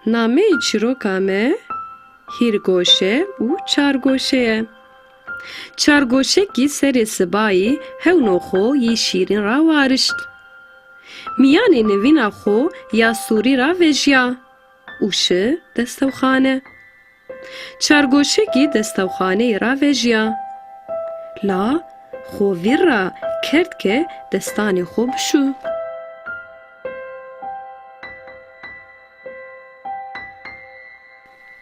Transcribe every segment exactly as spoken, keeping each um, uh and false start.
Nameyê çîroka me Hîrgoşe û Çargoşe ye. Çargoşekî serê sibayî hewno xo yî şîrîn ra warişt. Miyanê nivîna xo ya sûrî ra vejiya û şi destewxane. Çargoşekî destewxaneyê ra vejiya. La xo vîr ra kerd ke destanê xo bişû.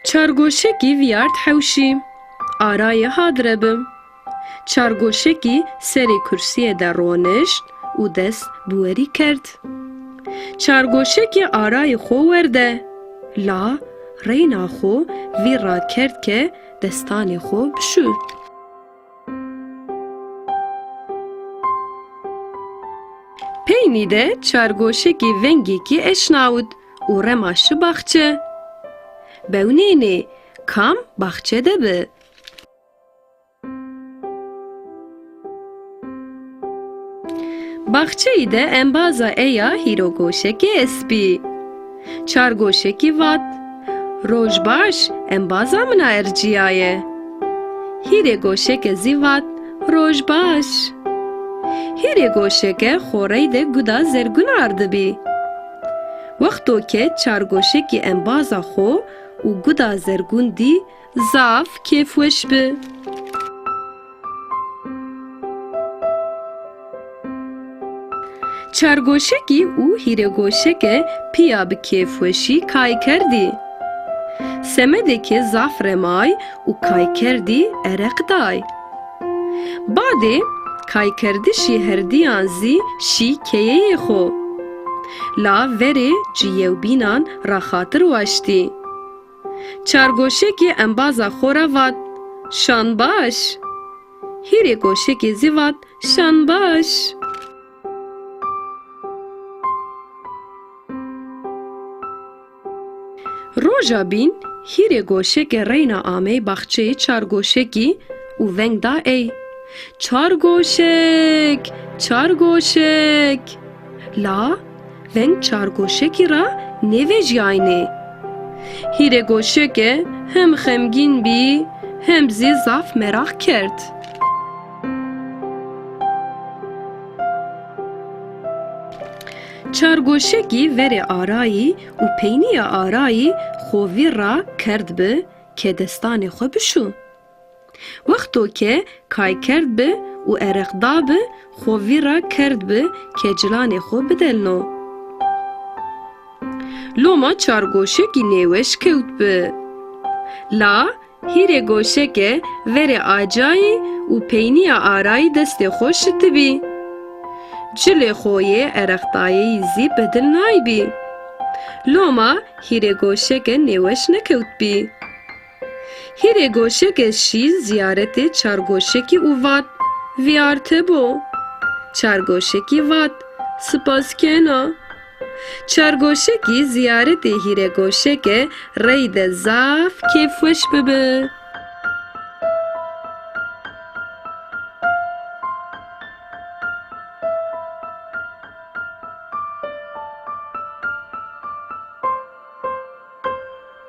Çargoşekî viyart hewşî. Arayê hadire bi. Çargoşekî serê kursiyê de ronişt û dest bi werî kerd. Çargoşekî arayê xo werde. La reyna xo vîr ra kerd ke destanê xo bişû. Peynî de çargoşekî vengekî eşnawit û rema şi baxçe. Bewnênê kam baxçe de bi. Baxçeyî de embaza ey ya hîrogoşekê estbî. Çargoşekî vat, "Roj baş, embaza min a erciyaye." Hîrê goşeke zî vat, "Roj baş." Hîrê goşeke xo reyde guda zergûn ardibî. Wexto ke çargoşekî embaza xo û guda zergûn dî, zaf kêfweş bi. Çargoşekî û hîrêgoşeke piya bi kêfweşî kay kerdî. Semedekê zaf remay û kay kerdî ereq day. Badê kaykerdişî herdiyan zî şî keyeyê xo. La verê ci yewbînan raxatir waştî. Çargoşekî embaza xo ra vat, "Şan baş." Hîrê goşekê zî vat, "Şan baş." Roja bîn hîrê goşeke reyna amey baxçeyê çargoşekî û veng da ey, "Çargoşek, çargoşek." La veng çargoşekî ra nêvejîyaynê. Hîrê goşeke hem xemgîn bî, hem zî zaf meraq kerd. Çargoşekî verê arayî û peynîya arayî xo vîr ra kerd bi ke destanê xo bişû. Wexto ke kay kerd bi û ereq da bi, xo vîr ra kerd bi ke cilanê xo bidelno. Loma çargoşekî nêweş kewt bi. La hîrê goşeke verê acayî û peynîya arayî destê xo şitibî. Cilê xo yê ereqdayeyî zî bedilnaybî. Loma hîrê goşeke nêweş nekewtbî. Hîrê goşeke şî ziyaretê çargoşekî û vat, "Vîyarte bo." Çargoşekî vat, "Sipas kena." Çargoşekî ziyaretê hîrê goşeke reyde zaf kêfweş bibi.